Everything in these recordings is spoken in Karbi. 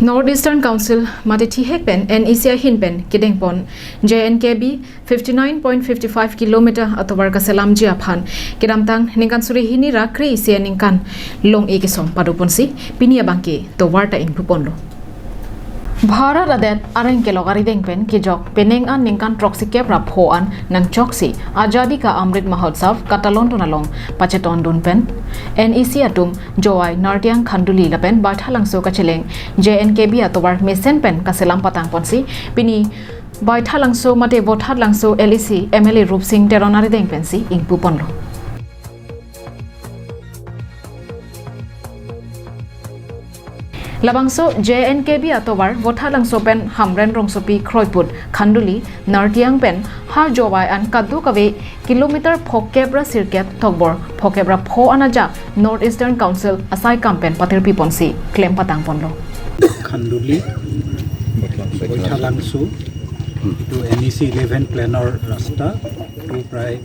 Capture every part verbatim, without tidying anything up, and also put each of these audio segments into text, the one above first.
North Eastern Council mate thihek pen N E C ahin pen kedengpon J N K B fifty nine point fifty five kilometer atovar kaselamji aphan kedamtang ningkan suri hini ra kre-isi aningkan long-e kesom padoponsi pini abangke tovar ta ingpuponlo. Bharat adet areng kelok arideng pen kejok penang an ningkan throksi kep ra pho an nangchoksi Azadi Ka Amrit Mahotsav katalon ton along pachetondun pen N E C atum Jowai, Nartiang, Khanduli lapen Baithalangso kacheleng J N K B atovar mesen pen kaselam patangponsi pini Baithalangso mate Vothatlangso L E C M L A Rupsing Teron arideng pensi ingpuponlo. Labangso J N K B atovar Vothatlangso pen Hamren Rongsopi Kroiput, Khanduli, Nartiang pen ha Jowai an kadokave kilometer phokep ra sirkep thokbor phokep ra pho an ajak North Eastern Council asaikam pen patirpiponsi klem patangponlo. খান্দুলি, বৈঠালাংচু, এইটো N E চি ইলেভেন প্লেনৰ ৰাস্তা, এইটো প্ৰায়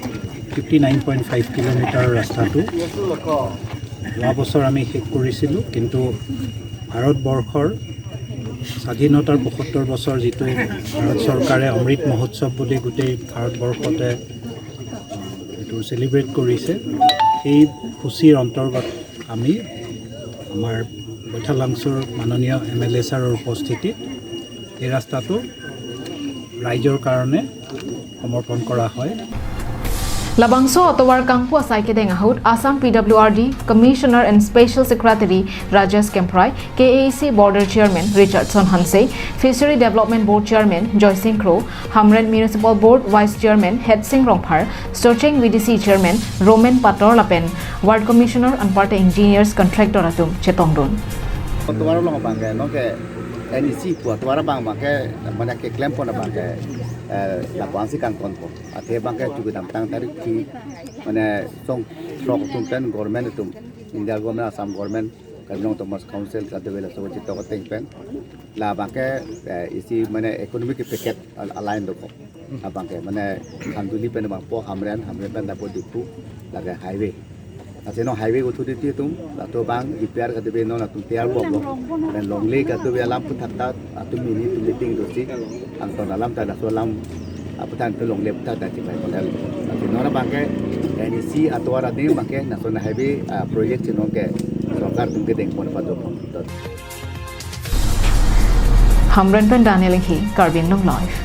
fifty nine point five kilometre ৰাস্তাটো যোৱা বছৰ আমি শেষ কৰিছিলোঁ, কিন্তু ভাৰতবৰ্ষৰ স্বাধীনতাৰ পঁসত্তৰ বছৰ যিটো ভাৰত চৰকাৰে অমৃত মহোৎসৱ বুলি গোটেই ভাৰতবৰ্ষতে এইটো চেলিব্ৰেট কৰিছে, সেই সূচীৰ অন্তৰ্গত আমি আমাৰ বৈঠালাংচুৰ মাননীয় এম এল এ ছাৰৰ উপস্থিতিত এই ৰাস্তাটো ৰাইজৰ কাৰণে সমৰ্পণ কৰা হয়। Labangso atovar kangpu asai kedeng ahut Assam P W R D Commissioner and Special Secretary Rajesh Kemprai, K A A C Border Chairman Richardson Hanse, Fishery Development Board Chairman Joysing Kro, Hamren Municipal Board Vice Chairman Hetsing Rongphar, Socheng V D C Chairman Roman Pator lapen Ward Commissioner anparta engineers contractor atum chetongdun. Atovar along abangke nonke N E C pu atovar abang abangke mane keklempon abangke eh, lapu-ansi kangtonpo. Athe abangke chu kedamtang tarik ki mane song throk atum pen government atum, India government, Assam government, Karbi Anglong Autonomous Council kadokave laso chetok ateng pen la abangke eh, isi mane economic package al- align dokok. Abangke mane Khanduli pen abangpo Hamren, Hamren pen lapu Diphu, lake highway. Lasi non highway authority atum latum abang D P R kadokave non latum tiyar bomlo. Pen longle kadokave alam aphuthak ta latum mini atum meeting dosi, angton alam ta laso alam aphuthak ta longle aphuthak ta chipai ponlo. Lasi non abangke N E C atovar adim abangke National Highway ah, project si nonke sorkar atum kedengpon padopon. Hamren pen Daniel Inghi, Karbi Anglong Live.